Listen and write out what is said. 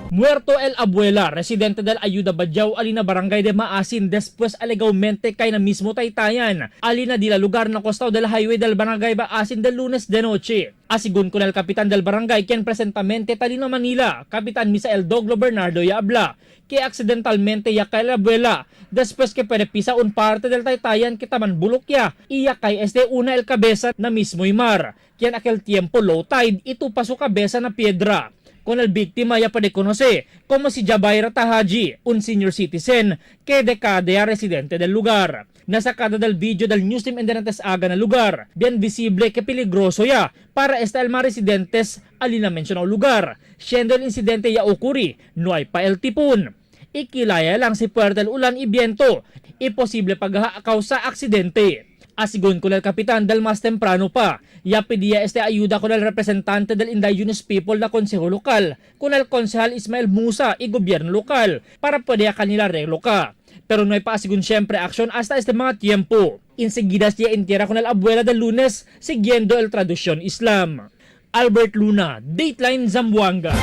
Muerto el abuela, residente del Ayuda Badjao, alina barangay de Maasin, después alegaumente kay na mismo taytayan. Alina di la lugar na costado del highway del barangay Maasin del Lunes de noche. Asigun con el kapitan del barangay, quien presentamente talino Manila, Kapitan Misael Doglo Bernardo ya habla, que accidentalmente ya kay la abuela, después que puede pisa un parte del taytayan que taman bulok ya, iya kay este una el cabeza na mismo mar, quien aquel tiempo low tide, ito pa su cabeza na piedra. Con el víctima ya puede conocer como si Jabaira Tahaji, un senior citizen que decade a residente del lugar. Nasakada del video del news team Enderantes aga na lugar. Bien visible que peligroso ya para esta el mga residentes alina mencionado lugar. Siendo el incidente ya ocurri, no hay pa el tipon. Ikilaya lang si puerta el ulan y viento. Imposible pagha causa aksidente. Asigon con el kapitan del mas temprano pa, ya pedía este ayuda con el representante del indigenous people na konseho lokal, con el konsehal Ismael Musa y gobyerno lokal, para pwede kanila arreglo ka. Pero no hay pa asigon siyempre aksyon hasta este mga tiempo. Inseguida siya entierra con el abuela del Lunes, siguiendo el tradición Islam. Albert Luna, Dateline Zamboanga.